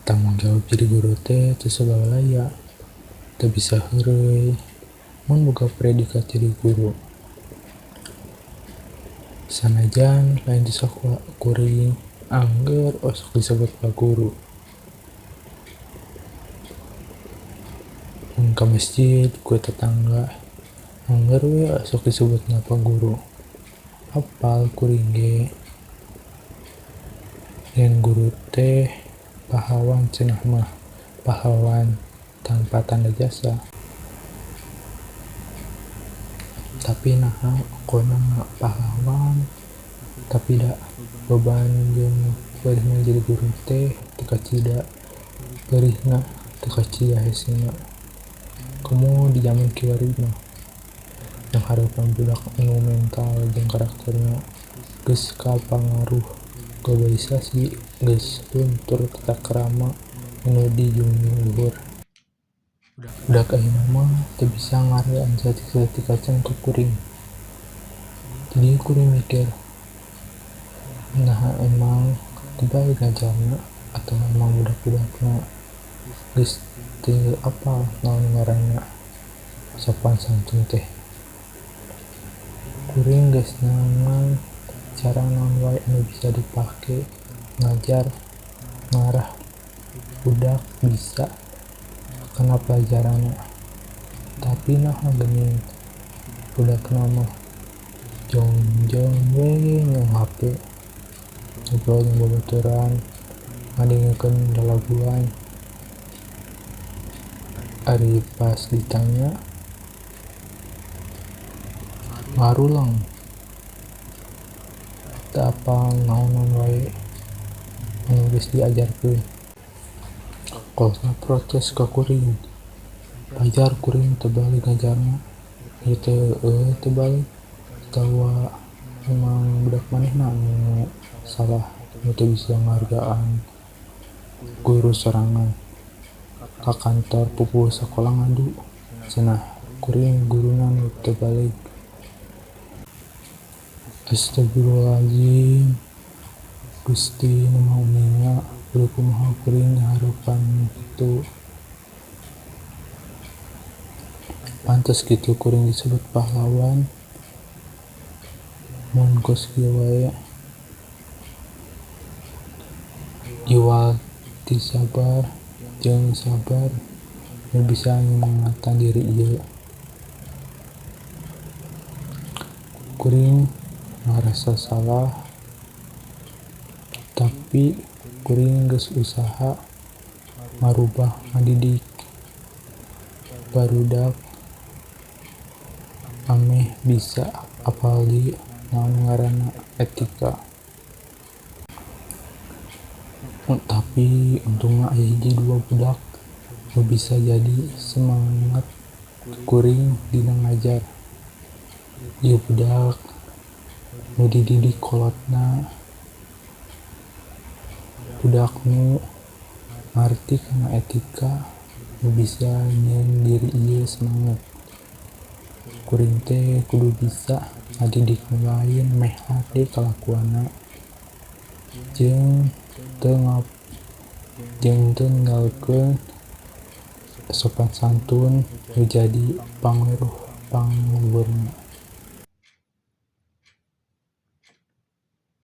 Tanggung jawab jadi guru teh teu sabalaya, teu bisa heureuy mun boga predikat jadi guru. Sanajan lain ti sakola kuring, angger osok disebut pak guru. Mun ka masjid ku tetangga, angger we osok disebutna pak guru. Apal kuring ge. Ngan guru teh pahlawan cenah mah, pahlawan tanpa tanda jasa. Tapi naha konang pahlawan, tapi da beban jeung perihna jadi guru teh teu kacida perihna, teu kacida hesena. Komo di zaman kiwari mah yang harapan budak anu mental jeung karakterna geus kapangaruh globalisasi, geus luntur tata krama anu dijunjung luhur. Budak ayeuna mah teu bisa ngahargaan saeutik-saeutik acan ka kuring. Jadi kuring mikir, naha emang teu bae ngajarna atau emang budak-budakna geus teu apal naon ngaranna sopan santun teh. Kuring geus neangan cara naon wae anu bisa dipake ngajar ngarah budak bisa kana pelajaranna. Tapi naha geuning budakna mah jongjon we nyong HP, ngobrol jeung babaturan, ngadengekeun lalaguan. Ari pas ditanya ngaruleng, teu apal naon-naon wae anu geus diajarkeun. Kolotna protes ka kuring, pajar kuring teu baleg ngajarna. Ieu teh eueuh teu baleg atawa emang budak manehna anu salah nu teu bisa ngahargaan guru sorangan. Ka kantor pupuhu sakola ngadu, cenah kuring guruna nu teu baleg. Astagfirullahaladzim, Gusti Nu Maha Uninga, kudu kumaha kuring ngaharepan nu kitu. Pantes kitu kuring disebut pahlawan mun kos kieu wae. Iwal ti sabar jeung sabar nu bisa nyumangatan diri ieu. Kuring ngarasa salah, tapi kuring geus usaha ngarubah ngadidik barudak ameh bisa apal deui naon ngaranna etika. Tapi untungna aya hiji dua budak nu bisa jadi semangat kuring dina ngajar. Ieu budak nu dididik kolotna, budak nu ngarti kana etika, nu bisa nyieun diri ieu semangat. Kuring teh kudu bisa ngadidik nu lain meh hade kalakuanna jeung teu ninggalkeun sopan santun nu jadi pangluhurna.